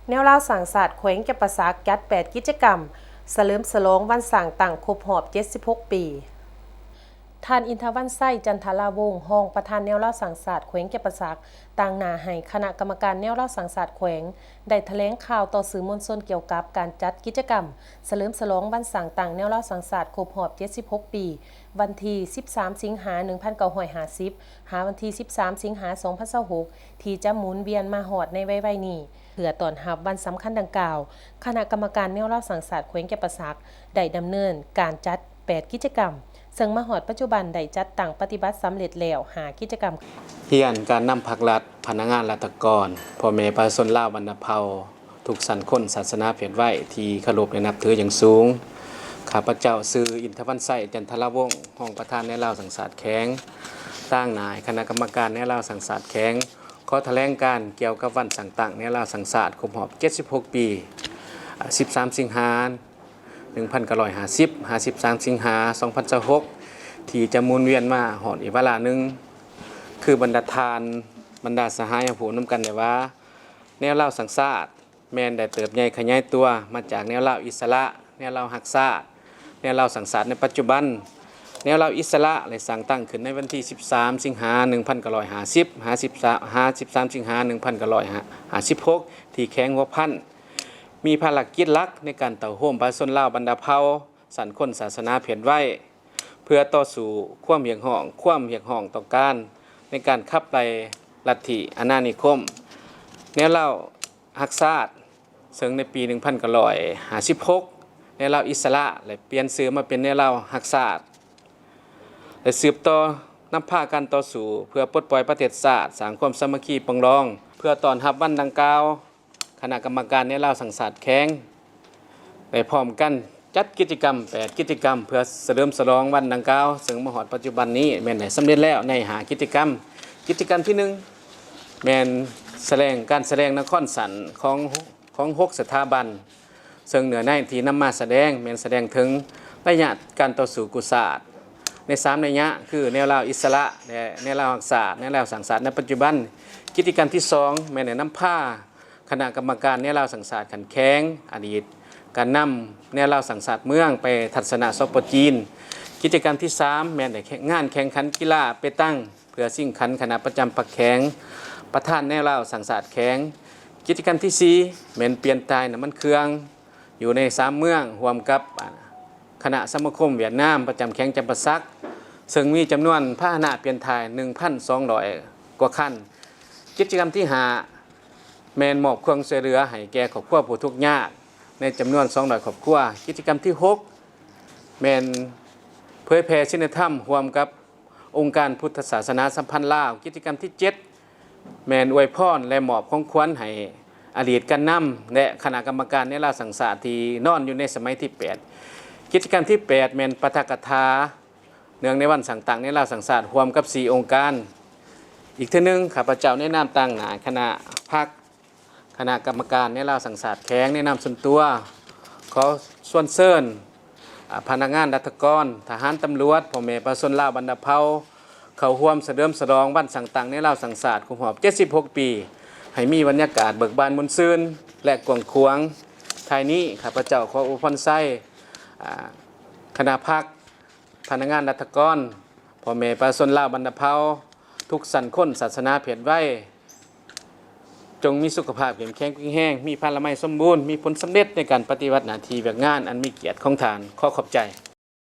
ແນວລາວສ້າງຊາດແຂວງຈຳປາສັກ ຈັດແປດກິດຈະກຳ ສະເຫຼີມສະຫຼອງວັນສ້າງຕັ້ງຄົບຮອບເຈັດສິບຫົກປີ. ທ່ານ ອິນທະວັນໄຊ ຈັນທະລາວົງ ຮອງປະທານແນວລາວສ້າງຊາດແຂວງຈຳປາສັກ ຕາງໜ້າໃຫ້ຄະນະກຳມະການແນວລາວສ້າງຊາດແຂວງ ໄດ້ຖະແຫຼງຂ່າວຕໍ່ສື່ມວນຊົນກ່ຽວກັບການຈັດກິດຈະກຳສະເຫຼີມສະຫຼອງວັນສ້າງຕັ້ງແນວລາວສ້າງຊາດຄົບຮອບເຈັດສິບຫົກປີ ວັນທີສິບສາມ ສິງຫາ ໜຶ່ງພັນເກົ້າຮ້ອຍຫ້າສິບ ຫາວັນທີສິບສາມ ສິງຫາ ສອງພັນຊາວຫົກ ທີ່ຈະໝູນວຽນມາຮອດໃນໄວໆນີ້ ເພື່ອຕ້ອນຮັບວັນສຳຄັນດັ່ງກ່າວ, ຄະນະກຳມະການແນວລາວສ້າງຊາດແຂວງຈຳປາສັກ ໄດ້ດຳເນີນການຈັດແປດກິດຈະກຳ, ເຊິ່ງມາຮອດປັດຈຸບັນໄດ້ຈັດຕັ້ງປະຕິບັດສຳເລັດແລ້ວຫ້າກິດຈະກຳ. ຮຽນການນຳພັກລັດ, ພະນັກງານລັດຖະກອນ, ພໍ່ແມ່ປະຊາຊົນລາວບັນດາເຜົ່າ ທຸກຊັ້ນຄົນ, ສາສະໜາ, ເພດໄວທີ່ເຄົາລົບ ແລະ ນັບຖືຢ່າງສູງ. ຂ້າພະເຈົ້າຊື່ ອິນທະວັນໄຊ ຈັນທະລາວົງ, ຮອງປະທານແນວລາວສ້າງຊາດແຂວງ, ຕາງໜ້າໃຫ້ຄະນະກຳມະການແນວລາວສ້າງຊາດແຂວງ ຂໍຖະແຫຼງການກ່ຽວກັບວັນສ້າງຕັ້ງແນວລາວສ້າງຊາດຄົບຮອບເຈັດສິບຫົກປີ, ສິບສາມ ສິງຫາ ໜຶ່ງພັນເກົ້າຮ້ອຍຫ້າສິບ ຫາ ສິບສາມ ສິງຫາ ສອງພັນຊາວຫົກ ທີ່ຈະໝູນວຽນມາຮອດອີກວາລະໜຶ່ງ. ຄືບັນດາທ່ານ, ບັນດາສະຫາຍເຮົາຮູ້ນຳກັນໄດ້ວ່າ ແນວລາວສ້າງຊາດ ແມ່ນໄດ້ເຕີບໃຫຍ່ຂະຫຍາຍຕົວມາຈາກແນວລາວອິດສະຫຼະ, ແນວລາວຮັກຊາດ, ແນວລາວສ້າງຊາດໃນປັດຈຸບັນ. ແນວລາວອິດສະຫຼະໄດ້ສ້າງຕັ້ງຂຶ້ນໃນວັນທີສິບສາມ ສິງຫາ ໜຶ່ງພັນເກົ້າຮ້ອຍຫ້າສິບ ຫາ ສິບສາມ ຫາ ສິບສາມ ສິງຫາ ໜຶ່ງພັນເກົ້າຮ້ອຍຫ້າສິບຫົກ ທີ່ແຂວງຫົວພັນ, ມີພາລະກິດຫຼັກໃນການເຕົ້າໂຮມປະຊາຊົນລາວບັນດາເຜົ່າ, ຊັ້ນຄົນ, ສາສະໜາ, ເພດໄວ ເພື່ອຕໍ່ສູ້ຄວາມຮຽກຮ້ອງ, ຄວາມຮຽກຮ້ອງຕ້ອງການໃນການຂັບໄລ່ລັດທິອານານິຄົມ, ແນວລາວຮັກຊາດ, ເຊິ່ງໃນປີໜຶ່ງພັນເກົ້າຮ້ອຍຫ້າສິບຫົກ ແນວລາວອິດສະຫຼະ ແລະ ປ່ຽນຊື່ມາເປັນແນວລາວຮັກຊາດ ແລະ ສືບຕໍ່ນຳພາການຕໍ່ສູ້ເພື່ອປົດປ່ອຍປະເທດຊາດ, ສ້າງຄວາມສາມັກຄີປອງດອງ. ເພື່ອຕ້ອນຮັບວັນດັ່ງກ່າວ, ຄະນະກຳມະການແນວລາວສ້າງຊາດແຂວງ ໄດ້ພ້ອມກັນຈັດກິດຈະກຳແປດກິດຈະກຳ ເພື່ອສະເຫຼີມສະຫຼອງວັນດັ່ງກ່າວ, ເຊິ່ງມາຮອດປັດຈຸບັນນີ້ແມ່ນໄດ້ສຳເລັດແລ້ວໃນຫ້າກິດຈະກຳ. ກິດຈະກຳທີໜຶ່ງ ແມ່ນສະແດງ, ການສະແດງນະຄອນສັ້ນຂອງ, ຂອງຫົກສະຖາບັນ, ເຊິ່ງເນື້ອໃນທີ່ນຳມາສະແດງແມ່ນສະແດງເຖິງໄລຍະການຕໍ່ສູ້ກູ້ຊາດໃນສາມໄລຍະ ຄື ແນວລາວອິດສະຫຼະ ແລະ ແນວລາວຮັກຊາດ, ແນວລາວສ້າງຊາດໃນປັດຈຸບັນ. ກິດຈະກຳທີສອງ ແມ່ນໄດ້ນຳພາ ຄະນະກຳມະການແນວລາວສ້າງຊາດຂັ້ນແຂວງ, ອະດີດການນຳແນວລາວສ້າງຊາດເມືອງ ໄປທັດສະນະ ສປ ຈີນ. ກິດຈະກຳທີສາມ ແມ່ນໄດ້ແຂ່ງ, ງານແຂ່ງຂັນກິລາເປຕັງ ເພື່ອຊິງຂັນຄະນະປະຈຳພັກແຂວງ, ປະທານແນວລາວສ້າງຊາດແຂວງ. ກິດຈະກຳທີສີ່ ແມ່ນປ່ຽນຖ່າຍນ້ຳມັນເຄື່ອງ ຢູ່ໃນສາມເມືອງ ຮ່ວມກັບ ອາ ຄະນະສະມາຄົມຫວຽດນາມປະຈຳແຂວງຈຳປາສັກ, ເຊິ່ງມີຈຳນວນພາຫະນະປ່ຽນຖ່າຍໜຶ່ງພັນສອງຮ້ອຍກວ່າຄັນ. ກິດຈະກຳທີຫ້າ ແມ່ນມອບຄວາມຊ່ວຍເຫຼືອໃຫ້ແກ່ຄອບຄົວຜູ້ທຸກຍາກໃນຈຳນວນສອງຮ້ອຍຄອບຄົວ. ກິດຈະກຳທີຫົກ ແມ່ນເຜີຍແຜ່ສິນລະທຳຮ່ວມກັບ ອົງການພຸດທະສາສະໜາສຳພັນລາວ. ກິດຈະກຳທີເຈັດ ແມ່ນອວຍພອນ ແລະ ມອບຂອງຂວັນໃຫ້ອະດີດການນຳ ແລະ ຄະນະກຳມະການແນວລາວສ້າງຊາດທີ່ນອນຢູ່ໃນສະໄໝທີແປດ. ກິດຈະກຳທີແປດ ແມ່ນປາຖະກະຖາ ເນື່ອງໃນວັນສ້າງຕັ້ງແນວລາວສ້າງຊາດ ຮ່ວມກັບສີ່ອົງການ. ອີກເທື່ອໜຶ່ງ, ຂ້າພະເຈົ້າໃນນາມຕາງໜ້າຄະນະພັກ, ຄະນະກຳມະການແນວລາວສ້າງຊາດແຂວງ, ໃນນາມສ່ວນຕົວ ຂໍຊວນເຊີນ ອາ ພະນັກງານລັດຖະກອນ, ທະຫານ, ຕຳຫຼວດ, ພໍ່ແມ່ປະຊາຊົນລາວບັນດາເຜົ່າ ເຂົ້າຮ່ວມສະເຫຼີມສະຫຼອງວັນສ້າງຕັ້ງແນວລາວສ້າງຊາດຄົບຮອບເຈັດສິບຫົກປີ ໃຫ້ມີບັນຍາກາດເບີກບານມ່ວນຊື່ນ ແລະ ກວ້າງຂວາງ. ທ້າຍນີ້ ຂ້າພະເຈົ້າຂໍອວຍພອນໄຊ ອາ ຄະນະພັກ, ພະນັກງານລັດຖະກອນ, ພໍ່ແມ່ປະຊາຊົນລາວບັນດາເຜົ່າ ທຸກຊັ້ນຄົນ, ສາສະໜາ, ເພດໄວ ຈົ່ງມີສຸຂະພາບເຂັ້ມແຂງແຂງແຮງ, ມີພະລາໄມສົມບູນ, ມີຜົນສຳເລັດໃນການປະຕິບັດໜ້າທີ່ວຽກງານອັນມີກຽດຂອງທ່ານ. ຂໍຂອບໃຈ.